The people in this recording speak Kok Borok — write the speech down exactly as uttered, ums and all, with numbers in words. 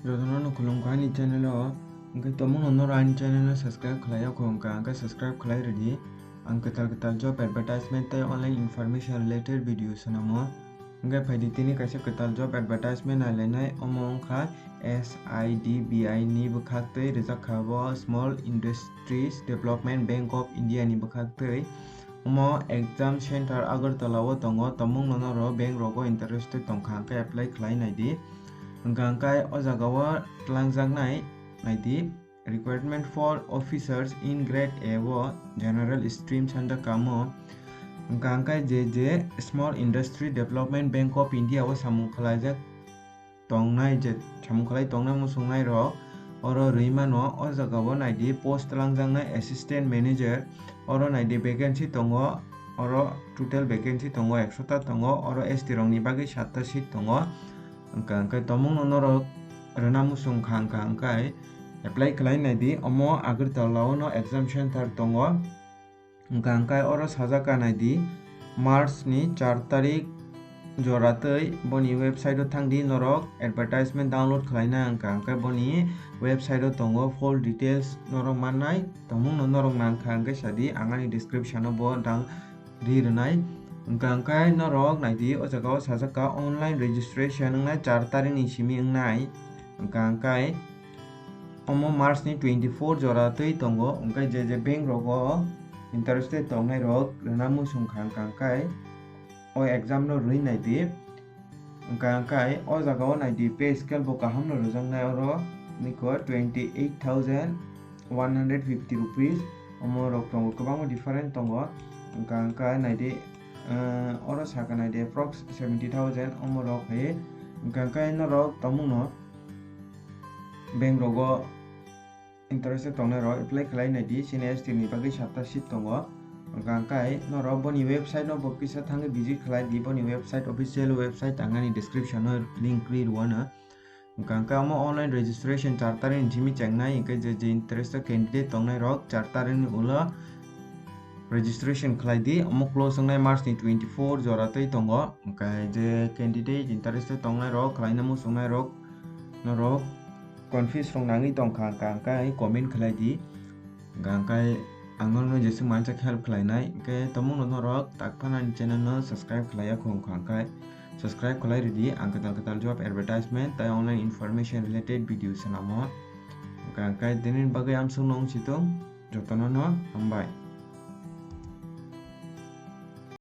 Jotono no khulumkha ani channel o. Hwnkhe tomungno norok ani channel no subscribe khlai ya kho wngkha, hwnkhe subscribe khlai rwdi. Ang kwtal kwtal job advertisement tei online information related video swnamo. Hwnkhe phaidi tini kaisa kwtal job advertisement nailainai, omo wngkha S I D B I ni bwkhak tei rijak kha bo Small Industries Development Bank of India ni bwkhak tei. Omo exam center Agartala o tongo, tomungno norok bank rogo interested tongkha hwnkhe apply khlai naidi. Hwnkha hwnkhe o jaga o twlangjaknai naidi. Requirement for officers in grade A o general stream sanjak kamo. Hwnkha hwnkhe je je Small Industry Development Bank of India o samung khlaijak tongnai je samung khlai tongnai muchungnai rok oro rwi mano. O jaga o naidi post twlangjaknai assistant manager, oro naidi vacancy tongo, oro total vacancy tongo ekso ta tongo, oro S T rokni bagwi satta seat tongo. Hwnkha hwnkhe tomungno norok rwna muchung kha hwnkha hwnkhe apply khlai naidi, omo Agartala o no exam center tongo. Hwnkha hwnkhe oro sajak kha naidi, March ni char tarik jora twi boni website o thangdi, norok advertisement download khlaina hwnkha hwnkhe boni website o tongo, full details norok mannai, tomungno norok nangkha hwnkhe sadi, ang ani description o bo dang ri rwnai. Hwnkha hwnkhe norok naidi, o jaga o sajak kha online registration wngnai char tarik ni simi wngnai. Hwnkha hwnkhe omo March ni twenty four jora twi tongo, hwnkhe je je bank rogo interested tongnai rok rwna muchung kha hwnkha hwnkhe o exam no rwi naidi. Hwnkha hwnkhe o jaga o naidi, pay scale bo kaham no rwjaknai, oro niko twenty eight thousand one hundred fifty rupees, omo rok tongo, kwbangma different tongo. Hwnkha hwnkhe naidi, eh, oro saka naidi approx seventy thousand omo rok hai. Hwnkha hwnkhe norok tomungno bank rogo interested tongnai rok apply khlai naidi, chini S T ni bagwi satta seat tongo. Hwnkha hwnkhe norok boni website no bo kisa thangwi visit khlai di, boni website, official website ang ani description o link rwi rwano. Hwnkha hwnkhe omo online registration char tarik ni simi chengnai, hwnkhe je je interested candidate tongnai rok char tarik ni ulo registration khlai di, omo close wngnai March ni twenty four jora twi tongo. Hwnkhe je candidate interested tongnai rok, khlaina muchungnai rok, norok confuse rok nangwi tongkha hwnkha hwnkhe comment khlai di. Hwnkha hwnkhe ang norokno jeswk mansak help khlainai, hwnkhe tomungno norok tak phano ani channel no subscribe khlai ya kho wngkha hwnkhe subscribe khlai rwdi, ang kwtal kwtal job advertisement tei online information related video swnamo. Hwnkha hwnkhe tini bagwi amsukno wng situng, jotono no hambai.